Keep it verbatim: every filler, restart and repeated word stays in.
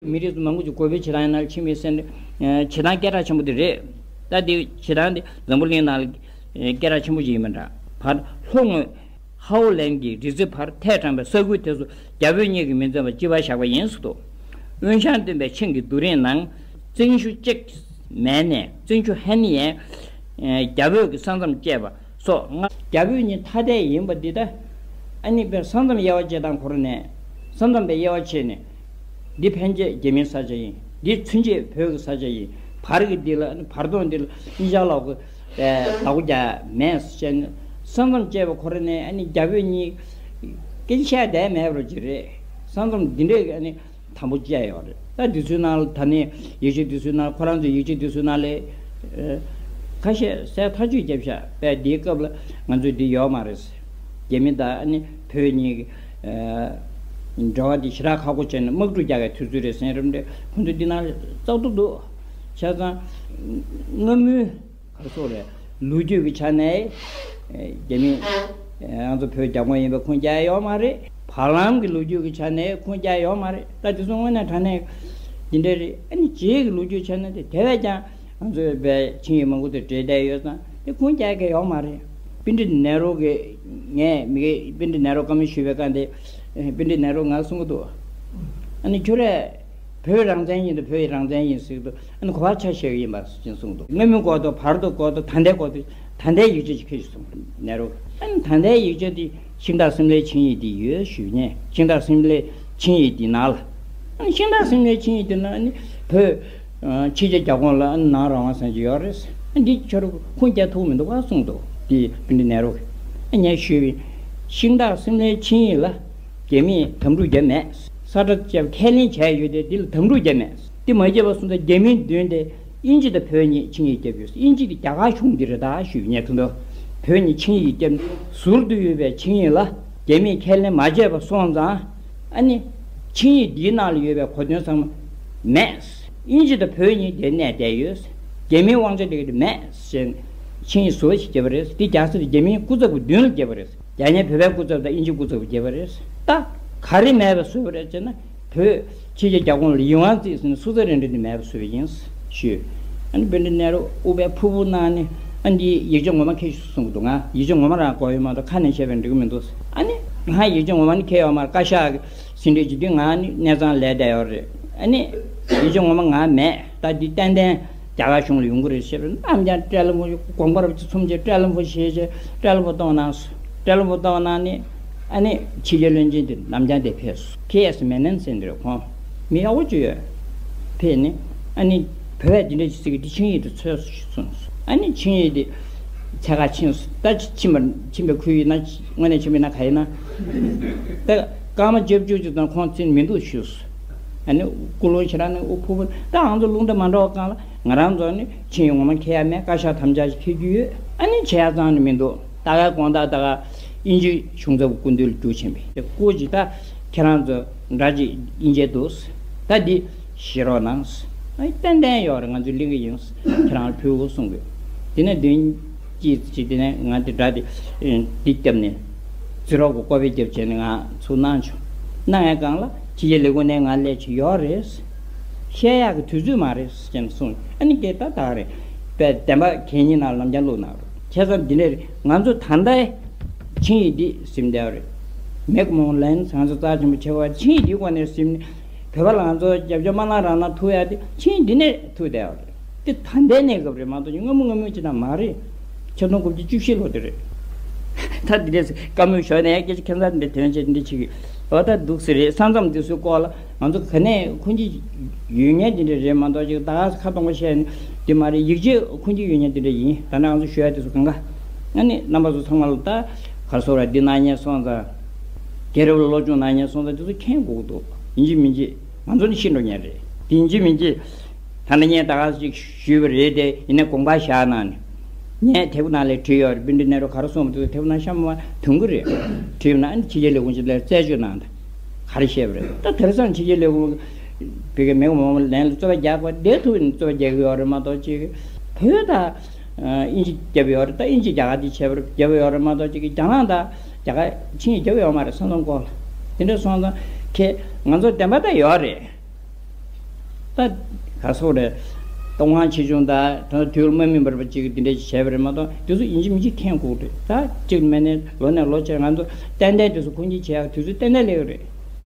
མི་རིགས་མང་པོ་ཅིག་འགོ་དཔོན་བྱེ་ཐང་ཡིན་ན་ཕྱིན་པའི་སེམས་ནི་བྱེ་ཐང་སྐད་གྲགས་ཆེན་པོ་དེ་རེད། ད་དེ་བྱེ་ཐང་དེ་འཛམ་བུ་གླིང་ནང་ལ་སྐད་གྲགས་ཆེན་པོ་ཅིག་ཡིན་པ་འདྲ། བར་ལྷོ་ངོས་ཧའོ་ལན་གྱི་རི་རྩེ་བར་ཐད་དྲངས་པའི་ས་ཁུལ་དེ་ཚོ་རྒྱ་བོད་གཉིས་ཀྱིས་མི་འཛེམ་པར་སྤྱི་པར་བཞག་པ་ཡིན་ཟེར་འདུག། དབོན་ཞང་སྟོན་པའི་ཆིང་གི་རྡོ་རིང་ནང་བཙན་ཆུ་གཅིག་མེད་ནས་བཙན་ཆུ་ཧན་ཡན་རྒྱ་བོད་ཀྱི་ས་མཚམས་བཅད་པ་སོགས་ལྔ། རྒྱ་བོད་གཉིས་ཐ་དད་ཡིན་པ་འདི་ལྟ། ཨ་ནི་དཔེར་ས་མཚམས་དབྱེ་བ་ཕྱེ་སྟངས་ཁོ་རང་ནས། ས་མཚམས་པའི་དབྱེ་བ་ཕྱེ་ནས། འདི་ཕན་ཆད་རྒྱ་མིའི་ས་ཆ་ཡིན། འདི་ཚུན་ཆད་བོད་ཀྱི་ས་ཆ་ཡིན། བར་གྱི་འདི་ལ་ཨ་ནི་བར་སྟོང་འདི་ལ་གཉིས་ཆར་ལོག་གི་བདག་པོ་རྒྱག་མེད་ཟེར་ནས། ས་མཚམས་བཅད་པ་ཁོ་རང་ནས་ཨ་ནི་རྒྱ་བོད་གཉིས་སྐད་ཆ་བཤད་བསྡད་མེད་པ་ཅིག་རེད། ས་མཚམས་འདི་འདྲས་ཀྱི་ཨ་ནི། དམ་པོ་བཅས་ཡོད་རེད། ད་འདི་ཚོའི་ནང་ལ་ད་ནི་ཡིག་ཆ་འདི་ཚོའི་ནང་ཁོ་རང་ཚོའི་ཡིག་ཆ་འདི་ཚོའི་ནང་ལས་ཨ། ཁ་ཤས་གསལ་ཐག་ཆོད་བརྒྱབ་ཤག་པས། འདིའི་སྐབས་ལ་ང་ཚོས་འདི་ཡོད་མ་རེད། རྒྱ་མི་དང་ཨ་ནི་བོད་གཉིས་ཀྱི་ཨ། འབྲེལ་བ་འདི་ཞེ་དྲག་ཁག་པོ་བྱས་ནས་དམག་འཁྲུག་རྒྱག་གི་དུས་ཚོད་རེད་ཟེར་རམ་འདྲ། ཁོང་ཚོ་འདི་ནང་ལ་བཙག་འཐུ་འདུག། བྱས་ཙང་སྔ་མོའི། ག་རེ་ཟེར་རེད། ལོ་རྒྱུས་ཀྱི་ཆ་ནས་རྒྱ་མི་ང་ཚོ་བོད་རྒྱ་དགོན་ཡིན་པ་ཁུངས་སྐྱེལ་ཡོད་མ་རེད། བར་ལམ་གྱི་ལོ་རྒྱུས་ཀྱི་ཆ་ནས་ཁུངས་སྐྱེལ་ཡོད་མ་རེད། ད་དེ་ཚོ་དངོས་གནས་དྲང་གནས་འདི་འདྲ་རེད། ཨ་ནི་རྗེས་ཀྱི་ལོ་རྒྱུས་ཆ་ནས་དེ་དེ་བས་ཀྱང་ང་ཚོའི་བའི་ཆིངས་ཡིག་མང་པོ་དེ་འབྲེལ་བསྡད་ཡོད་ཙང་དེ་ཁུངས་སྐྱེལ་གྱི་ཡོད་མ་རེད། པཎྜི་ཏ་ནེ་རུ་གིས་ངས་མི་གི་པཎྜི་ཏ་ནེ་རུ་བཀའ་མོལ་ཞུས་པའི་སྐབས་དེ་པཎྜི་ཏ་ནེ་རུ་ང་གསུང་གི་འདུག། ཨ་ནི་ཁྱོད་རས། བོད་རང་བཙན་ཡིན་དུ་བོད་ཡི་རང་བཙན་ཡིན་ཟེར་དུ་ཨ་ནི་གོ་བ་ཆ་བཞག་གི་ཡིན་པ་ཅེས་གསུངས་འདུག། སྔ་མོའི་སྐོར་དུ་བར་དུ་སྐོར་དུ་ད་ལྟའི་སྐོར་དུ་ད་ལྟའི་ཡིག་ཆ་ཅིག་ཁྱེར་ཞིག་གསུངས་ནེ་རུ། ཨ་ནི་ད་ལྟའི་ཡིག་ཆ་དེ་ཤིང་སྟག་སིམ་ལའི་ཆིངས་ཡིག་དེ་ཡོད་ཞུས་ནས་ཤིང་སྟག་སིམ་ལའི་ཆིངས་ཡིག་དེ་ནང་ལ་ཨ་ནི་ཤིང་སྟག་སིམ་ལའི་ཆིངས་ཡིག་དེ་ནང་ཨ་ནི་བོད་ཕྱི་རྒྱལ་རྒྱ་ཁོངས་ལ་ཨ་ནི་ནང་རང་དབང་ཟེར་གྱི་ཡོད་རེད། ཨ་འདི་ཁྱོད་རང་ཁུངས་སྐྱེལ་ཐུབ་མི་འདུག་ག་གསུངས་འདུག། དེ་པཎྜི་ཏ་ནེ་རུ་ཨ་ངས་ཞུས་པའི་ཤིང་སྟག་སིམ་ལའི་ཆིངས་ཡིག་ལ། རྒྱ་མིས་དམ་ཕྲུག་བརྒྱབ་མེད། ས་ཁྲ་བཅད་ཁས་ལེན་བྱས་ཡོད་དེ་འདི་ལ་དམ་ཕྲུག་བརྒྱབ་མེད། འདི་མ་བརྒྱབ་པ་སོང་ཙང་རྒྱ་མིའི་མདུན་དེ་དབྱིན་ཇི་དང་བོད་གཉིས་ཆིངས་ཡིག་བརྒྱབ་ཡོད། དབྱིན་ཇི་དེ་རྒྱ་གར་གཞུང་འདི་རེད་ད་ཞུས་ངས་དོན་དུ། བོད་གཉིས་ཆིངས་ཡིག་བརྒྱབ་ཟུར་དུ་ཡོད་པའི་ཆིངས་ཡིག་ལ་རྒྱ་མིས་ཁས་ལེན་མ་བྱས་པ་སོང་ཙང་ཨ་ནི་ཆིངས་ཡིག་འདིའི་ནང་ལ་ཡོད་པའི་གོ་དོན་ཚང་མ་མེད། དབྱིན་ཇི་དང་བོད་གཉིས་དེ་གནས་བསྡད་ཡོད། རྒྱ་མིའི་དབང་ཆ་དེ་ག་དེ་མེད་ཟེར་ཆིངས་ཡིག་ཟུར་པ་ཞིག་བརྒྱབ་པ་རེད། འདི་རྒྱལ་ས་དེ་རྒྱ་མིའི་སྐུ་ཚབ་ཀྱི་མདུན་ལ་བརྒྱབ་པ་རེད། རྒྱ་ནག་བོད་པའི་སྐུ་ཚབ་དང་དབྱིན་ཇིའི་སྐུ་ཚབ་བརྒྱབ་པ་རེད། ད་ག་རེ་མེད་པ་བཟོས་པ་རེད་ཅེ་ན། བོད་ཕྱི་རྒྱལ་རྒྱ་ཁོངས་ལ་ཡིད་དབང་བརྩིས་ཟིན་སུ་ཚ་རེ་འདྲ་འདི་མེད་པ་བཟོས་པ་ཡིན་ཞུས། ཨ་ནི་པཎྜི་ཏ་ནེ་རུ་དབུ་པའི་ཕུར་བུ་གནང་ནས་ཨ་འདིའི་ཡིག་ཆ་ངོ་མ་ཁྱེར་ཤོག་གསུང་གི་འདུག། ང་ཡིག་ཆ་ངོ་མ་རང་དགོས་ཡོད་མ་གཏོགས་ཁ་ནས་བཤད་པས་འགྲིག་གི་མི་འདུག། ཨ་ནི་ང་ཡིག་ཆ་ངོ་མ་ནི་ཁྱེར་ཡོད་མ་རེད། བཀའ་ཤག་གི་ཟིན་བྲིས་ཀྱི་དུས་ང་ནི་གནས་ཚང་ལས་བསྡད་ཡོད་རེད། ཨ་ནི་ཡིག་ཆ་ངོ་མ་ང་མེད། ད་འདི་ཏན་ཏན་རྒྱ་གར་གཞུང་ལ་ཡོང་གི་རེད་ཞེས་པར་རྣམ་རྒྱལ་བཀྲ་ལ་མོ་དགོངས་པ་རབ་ཀྱི་ཚོམས་ཆེན་བཀྲ་ལ་མོ་ཞེས་བྱས་བཀྲ་ལ་མོ་གཏོང་གནང་སོང་། བཀྲ་ལ་མོ་གཏོང་གནང་ནས་ཨ་ནི་ཕྱི་རྒྱལ་བློན་ཆེན་དེ་རྣམ་རྒྱལ་དེ་ཕེབས་སོང་། ཁེ་ཨེ་སི་མེ་ནན་ཟེར་འདི་རེད། ཁོང་མི་ཡག་པོ་ཅིག་ཡོད། ཕེབས་ནས་ཨ་ནི་བོད་པས་འདི་འདྲ་ཅིག་ཟེར་གི་འདི་ཆིངས་ཡིག་དེ་འཚོལ་སོང་ཞེས་གསུངས་སོང་། ཨ་ནི་ཆིངས་ཡིག་དེ་འཚོལ་ག་ཕྱིན་སོང་། ད་ཕྱིན་པ་ཕྱིན་པའི་ཁུལ་ཡིན་ན་དངོས་གནས་ཕྱིན་པ་ཡིན་ན་ག་ཡིན་ན། ད་སྐར་མ་བརྒྱད་ཅུ་ཅིག་ཙམ་ཁོང་ཚུར་མི་འདུག་ཞུས་སོང་། ཨ་ནི་ཀུན་སློང་ཞེ་དྲག་ནི་དབུ་ཕུ་བོ་ད་ང་ཚོ་རླུང་རྟ་མ་འགྲོ་བ་གང་ལ་ང་རང་ཚོ་ནི་ཆིངས་ཡིག་ངོ་མ་འཁྱེར་ཡ་མེད། བཀའ་ཤག་དམ་བཅའ་ཞིག་འཁྱེར་རྒྱུ་ཡོད། ཨ་ནི་བྱས་ཙང་ནི་མི་འདུག། ད་ག་དགོང་དག་ད་ག་དབྱིན་ཇི་གཞུང་ཚབ་སྐུ་མདུན་ལ་རྒྱུགས་ཕྱིན་པས་སྐུ་མཁྱེན། ད་ཁྱེད་རང་ཚོ་འདྲ་ཅིག་དབྱིན་ཇིའི་འདུག། ད་འདི་བཞེས་རོགས་གནང་། ཨ་ནི་ཏན་ཏན་ཡོད་རེད། ང་ཚོས་ལེན་གི་ཡིན། ཁྱེད་རང་ལ་ཕུལ་དགོས་གསུང་གི། དེ་ནས་བདུན་གཅིག་ཅིག་དེ་ནས་ང་དེ་འདྲ་དེ་འདི་བརྒྱབ་ནས་རྫི་རོགས་ཀྱི་ཀོ་པི་བརྒྱབ་བྱས་ནས་ང་ཚུར་གནང་བྱུང་། གནང་ཡ་སྒང་ལ་ཕྱི་རྒྱལ་ལས་ཁུངས་ནས་ང་སླེབས་ཀྱི་ཡོད་རེད། བཤད་ཡག་གི་དུས་ཚོད་མ་རེད་ཅེས་གསུངས། ཨ་ནི་སྐད་ད་ད་རེད། པས་བདེན་པ་གད་སྙིགས་ནང་ལམ་རྒྱང་བླུགས་གནང་རོགས། བྱས་ཙང་འདི་ནས་རེད། ང་ཚོ་ད་ལྟའི་ཆིངས་ཡིག་འདི་ཟིན་བསྡད་པ་རེད། མེག་མོང་ལན་ང་ཚོ་རྩ་ཆེན་པོ་ཆེ་བ་ཆིངས་ཡིག་འདིའི་སྒོ་ནས་ཟིན། བོད་པ་ལ་ང་ཚོ་རྒྱབ་སྐྱོར་མ་གནང་རང་གནང་ཐུབ་ཡ་དེ་ཆིངས་ཡིག་འདི་ནས་ཐུབ་བསྡད་པ་རེད། དེ་ད་ལྟའི་གནས་སྐབས་རེད་མ་གཏོགས་སྔ་མོ་སྔ་མོའི་ཆེད་དུ་མ་རེད། ཆིག་སྟོང་དགུ་བརྒྱ་བཅུ་བཞི་ལོ་དེ་རེད། ད་འདི་འདྲས་བཀའ་མོལ་ཞོར་ནས་སྐད་ཆ་ཁྱད་མཚར་འདི་དོན་བྱེད་འདི་ཆིག་གི་འོ་ད་འདུག་སེ་རེད། ས་མཚམས་འདི་ཚོའི་སྐོར་ལ་ང་ཚོ་ག་ནས་ཁུངས་སྐྱེལ་ཡོད་མཁན་འདི་འདྲ་རེད་མ་གཏོགས་ཅིག་ད་ག་ཁ་སྟོང་པ་བཤད་ནས་འདི་མ་རེད། ཡིག་ཆ་ཁུངས་སྐྱེལ་ཡོད་མཁན་འདི་འདྲ་ཡིན། ད་ནང་ང་ཚོ་ཞུ་ཡ་འདི་ཚོ་གང་ག་ཨ་ནི་རྣམ་པ་ཚོ་ཚང་མ་ལ་ད་ག་རེ་ཟེར་ར་འདི་གནང་མཁན་སོང་ཙང་རྒྱལ་རབས་ལ་སློབ་སྦྱོང་གནང་མཁན་སོང་ཙང་འདི་ཚོ་མཁྱེན་དགོས་ཀྱི་འདུག། ཡིན་གཅིག་མིན་གཅིག་ང་ཚོ་ནི་ཤི་འགྲོ་མཁན་རེད། དེ་ཡིན་གཅིག་མིན་གཅིག་ད་ནི་ངས་ད་ག་ཅིག་ཞུས་པ་རེད་དེ་ཡིན་ན་དགོངས་པ་བཞག་གནང་ནས། ངས་དེབ་ནང་ལ་བྲིས་ཡོད་རེད། པཎྜི་ཏ་ནེ་རུ་ག་རེ་གསུངས་པ་དེ་ཚོ་དེབ་ནང་གཤམ་མ་ཐོན་གི་རེད། བྲིས་ན་ཨ་ནི་ཕྱི་རྒྱལ་ལས་ཁུངས་ཅིག་ལ་རྩད་གཅོད་གནང་དང་ག་རེ་བཤད་པ་རེད། ད་དེང་སང་ཕྱི་རྒྱལ་ལས་ཁུངས་བི་གའི་མེག་མོང་ལན་ལ་རྩོད་པ་རྒྱག་པ་བསྡད་ཐུབ་ནི་རྩོད་པ་རྒྱག་གི་ཡོད་རེད་མ་གཏོགས་ཅིག་བོད་ད་དབྱིན་ཇི་རྒྱབ་ཡོད་རེད། ད་དབྱིན་ཇི་རྒྱ་གར་དེ་བྱས་པ་རྒྱབ་ཡོད་རེད་མ་གཏོགས་ཅིག་རྒྱ་ནག་ད་རྒྱ་གར་ཆིངས་ཡིག་རྒྱབ་ཡོད་མ་རེད། ས་མཚམས་སྐོར་ལ་དེ་འདྲ་སོང་ཙང་ཁྱེད་ང་ཚོ་བདེན་པ་ད་ཡོད་རེད། ད་ག་སོགས་རེད། ལྟ་དབང་ཆེ་ཆུང་དང་ད་དུས་ལ་མ་སྨིན་པར་པ་ཅིག་འདི་འདྲ་ཞིག་བྱས་པ་རེད་མ་གཏོགས། དེ་ཚོ་ཡིན་གཅིག་མིན་གཅིག་འཐེན་དགོས་རེད། ད་གཅིག་མིན་ནས་ལོ་ནས་ལོ་བྱས། ང་ཚོ་ཏན་ཏན་དེ་ཚོ་ཁུངས་སྐྱེལ་བྱས་ཡག་དུས་ཚོད་ཏན་ཏན་སླེབས་ཡོད་རེད།